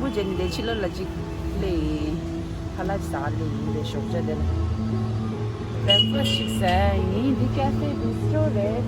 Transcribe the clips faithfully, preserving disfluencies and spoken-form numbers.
པོ་བྱས་ནས་དེ་ཕྱི་ལོགས་ལ་ཅིག་སླེབས་ཡིན། ཁ་ལག་ཟ་ག་སླེབས་ཡིན། དེ་ཞོགས་ཇ་དེ་ལ་བྲེག་ཕ་སི་ཊི་ཅིག་ཟ་ཡིན། འདི་ཀ་ཧྥེ་བི་སི་ཊོ་རེད།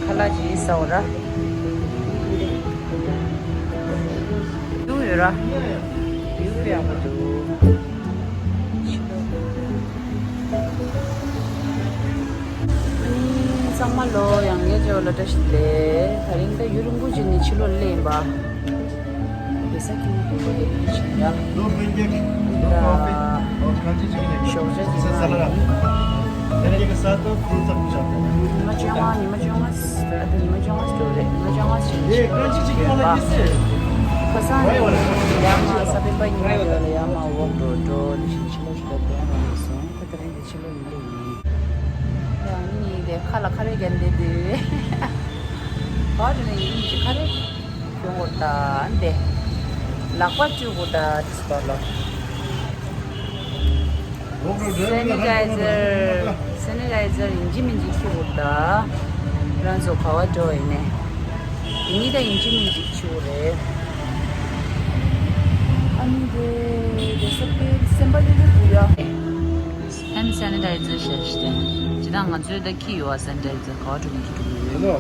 ཁ་ལག་ཅིག་ཟ་འོ་ར། ཡུག་ཡོད་ར། ཡུག་དཔེ་ཡག་པོ་འདུག་ཨ་ནི་ཚང་མ་ལོ་ཡང་བསྐྱར་ལ་བཀྲ་ཤིས་བདེ་ལེགས། དེ་རིང་ད་ཡུན་རིང་པོ་ཅིག་ནས་ཕྱི་ལོགས་སླེབས་ཡིན་པ། བེ་ས་ཀྱི་དེ་རིང་ཕྱིན་ཡ། No pancake, no coffee, no crunchy chicken again. ཞོགས་ཇ་ཅིག་This is salad. Pancake के साथ तो fruits सब कुछ आता है। ཉི་མ་བཅོ་ལྔ། ཉི་མ་བཅོ་ལྔ། ཨ་ད་ཉི་མ་བཅོ་ལྔ་འགྲོ་རེད། ཉི་མ་བཅོ་ལྔ་ཞིག ये crunchy chicken वाला कैसे है? ཁ་སང་ནས་ཡར་མར་ས་པན་པ་ཉི་མ་ཡོད་ལ་ཡར་མར་ཝོག་འགྲོ་འགྲོ་ནས་ཕྱིན་ཕྱི་ལོགས་ཞིག་ལ་དོན་རང་ལ་སོང་། ད་དེ་རིང་འདི་ཕྱི་ལོགས་ཡིན་ལེ་ཡིན། ཡང་ནི་དེ་ཁ་ལ་ཁ་རས་བརྒྱབ་བསྡད་དུས། ག་དེ་ནས་ཡིན་གྱི་ཁ་རས་གྱོན་དགོས་ད་འདི། ལག་པ་བཀྲུ་དགོས་ད་དེ་སུ་ལོ། སེ་ནི་ཊའི་ཛར། སེ་ནི་ཊའི་ཛར་ཡིན་གཅིག་མིན་གཅིག་འཁྱེར་དགོས་ད། རང་ཚོ་ག་བ་འགྲོ་ཡིན་ནས། དེ་གཉིས་ད་ཡིན་གཅིག་མིན་གཅིག་འཁྱེར་དགོས་རེད། ཨ་ནི་དེ་དེ་སོ་པའི་སེམས་པ་ལྷོད་ལྷོད་འདུག་ཡ། ཧེན་ཌི་སེ་ནི་ཊའི་ཛར་བྱས་ཤི་ཏེ། ཇི་ལྟར་ང་ཚོའི་ད་ཁྱི་ཡོད་ཨ། སེ་ནི་ཊའི་ཛར་ག་བ་འགྲོ་མི་འགྲོ་གི་ཡོད། ཨ་ནོ།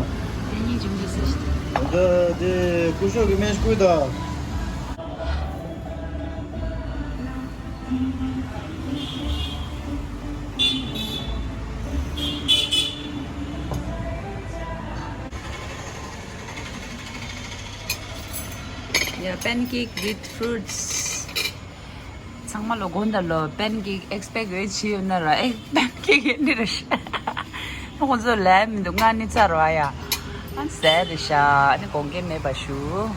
དེ་གཉིས་ཇི་མི་ཇི་ཟེར་ཤི་ཏེ། ད་དེ་སྐུ་ཞབས་ཀྱི་སྨན་སྐུལ་དང་། Yeah, pancake with fruits. ཚང་མ་ལོ་དགོངས་དག་ལོ། པན་ཀེག་ཨེག་སི་པེག་ཡོད་ཅི་ཡོད་ན་ར། ཨེ་པན་ཀེག་ཡོད་ནི་ར་ཤ། ཁོང་ཚོ་ལས་མི་འདུག་ང་ནི་ཚར་བ་ཡ། ཨ་ཟས་རེ་ཤ། ཨ་ནི་དགོངས་འགལ་མེད་པ་ཞུ།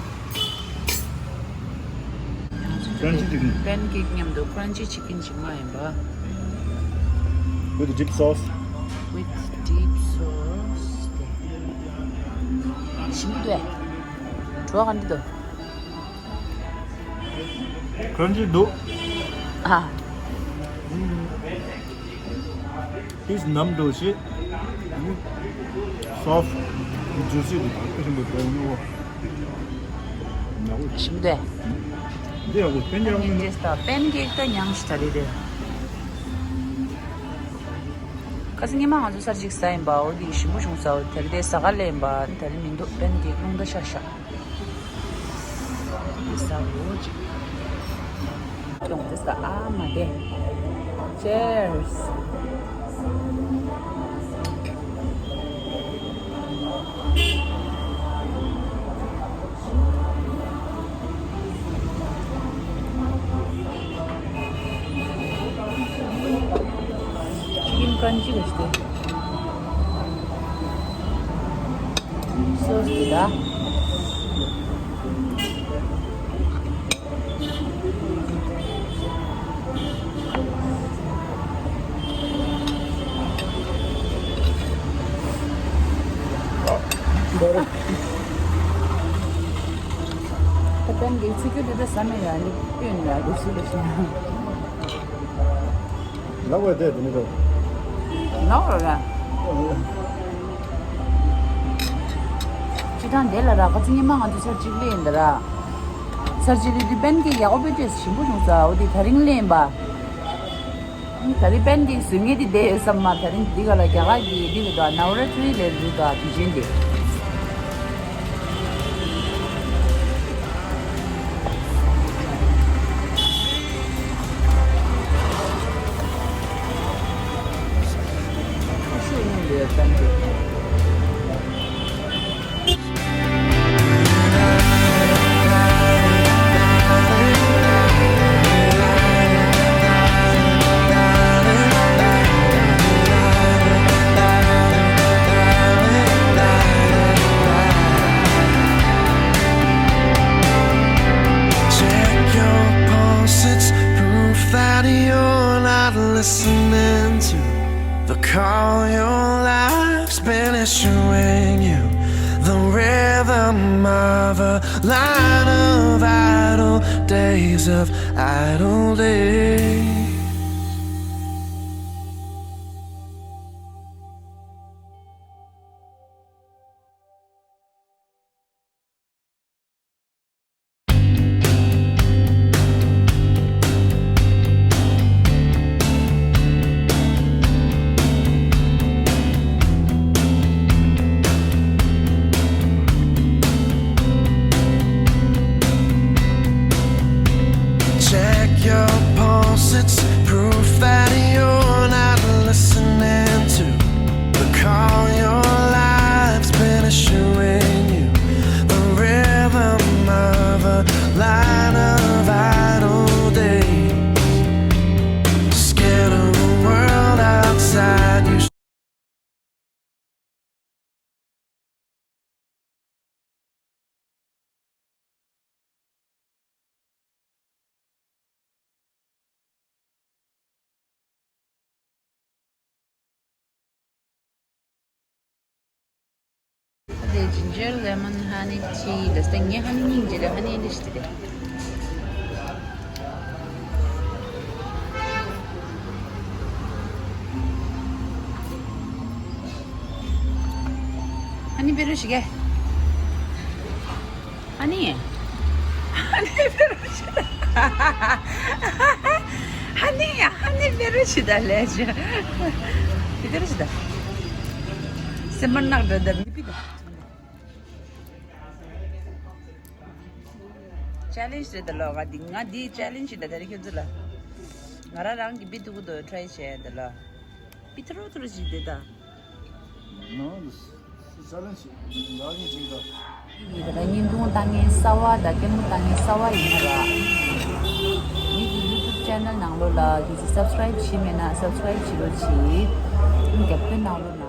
Crunchy chicken. པན་ཀེག་མཉམ་དུ་ཀྲན་ཆི་ཆི་ཀིན་ཅིག་མ་ཡིན་པ། With dip sauce. With dip sauce. ཞིམ་པོ་འདུག་ཨེ། བྲོ་བ་ག་འདྲ་འདུག Crunchy འདུག་ཨ། Piece ནམ་འདུག་ཞེས། Soft, juicy འདུག་ཨ་ཞིམ་པོ་འདུག་ཞིམ་པོ་འདུག་འདི་ཡག་པོ། པན་ཀེག་ཡག་པོ་མིན་འདུག Taste ད་པན་ཀེག་ད་མྱངས་ཤིག་ད་རེད་དེ། ཁ་སང་ཉི་མ་ང་ཚོ་གསར་ཅིག་ཟ་ཡིན་པ། འོ་འདི་ཞིམ་པོ་བྱུང་ཟ། འོ་དེ་རིང་དེ་ཟ་ག་སླེབས་ཡིན་པ། ད་རེས་མི་འདུག་པན་ཀེག་རླུང་རྟ་ཤག་ཤག་ཟ་འོ་ཅིག་ཡོང་དེ་ཟ་ཨ་མ་དེ། Cheers. Chicken crunchyですね。そうしてだ。ད་པན་ཀེག་ཚིག་གི་དེ་ད་ཟ་ནས་ཡ་ནི་སྟོན་ནས་ཡ་དེ་སུ་ལ་ཤི་ན། ལག་པ་དེ་དེ་ནི་དོ། ལག་པ་ལ། སྤྱིར་བཏང་དེ་ལ་ར་ཁ་ཚིག་ཉི་མ་ང་ཚོ་ཚར་གཅིག་ལེན་ཡིན་ད་ར། ཚར་གཅིག་ལེན་དུས་པན་ཀེག་ཡག་པོ་དཔེ་ཏོག་ཙམ་ཞིམ་པོ་བྱུང་ས། འོ་དེ་དེ་རིང་ལེན་ཡིན་པ། ད་རེས་པན་ཀེག་བཟོ་མཁན་དེ་བསྡད་ཡོད་བསམ་མ། དེ་རིང་འདི་ག་ལ་རྒྱ་གར་གྱི་འདི་ལ་འདུག་ནབ་ར་ཏྲི་ལབ་འདུག་དུས་ཆེན་དེ། Check your pulse, it's proof that you're not listening to the call your life's been issuing you, the rhythm of a line of idle days, of idle days. Check your pulse, it's proof that you're not listening to the call your life's been issuing you. The rhythm of a line of idle days. Scared of the world outside you. དེ་ཇིན་ཇར་ལེ་མོན་ཧ་ནི་ཊི་དེ་སྟེང་ངས་ཧ་ནི་སྙིང་རྗེ་རེད། ཧ་ནི་འདི་ཞིག་དེ་རེད། ཧ་ནི་པེ་རུ་ཞིག་གས། ཧ་ནི། ཧ་ནི་པེ་རུ་ཞིག་ཧ་ནི་ཡ། ཧ་ནི་པེ་རུ་ཞིག་ད་ལས་ཞིག་དེ་པེ་རུ་ཞིག་ད། སེམས་པ་ནག་འདྲ་ད་མི་པི་ད། ཅེ་ལེན་ཇི་རེད་ད་ལོ། ང་འདི་ང་འདི་ཅེ་ལེན་ཇི་ཞིག་ད། ད་རེས་ཁྱོད་ཚོ་ལ་ང་རང་རང་གི་པི་ཐུག་གུ་དོ་ཊ་རའི་བྱས་ད་ལོ། པི་ཐུ་རུ་ཐུ་རུ་ཞིག་དེ་ད། ནོ། ཅེ་ལེན་ཇི་ལ་ངེས་ཅིག་ད། ཡིན་ད། བརྙན་ཐུང་ལྟ་མཁན་གསར་བ་དང་ལྟད་མོ་ལྟ་མཁན་གསར་བ་ཡིན་ན་ར། ངེད་ཀྱི་ཡུ་ཊུབ་ཅེ་ནལ་ནང་ལོགས་ལ་ཁྱེད་ཚོ་སབ་སི་ཀ་རའིབ་བྱས་མེད་ན་སབ་སི་ཀ་རའིབ་བྱེད་རོགས་གྱིས། རྒྱབ་སྐྱོར་གནང་རོགས་གནང་།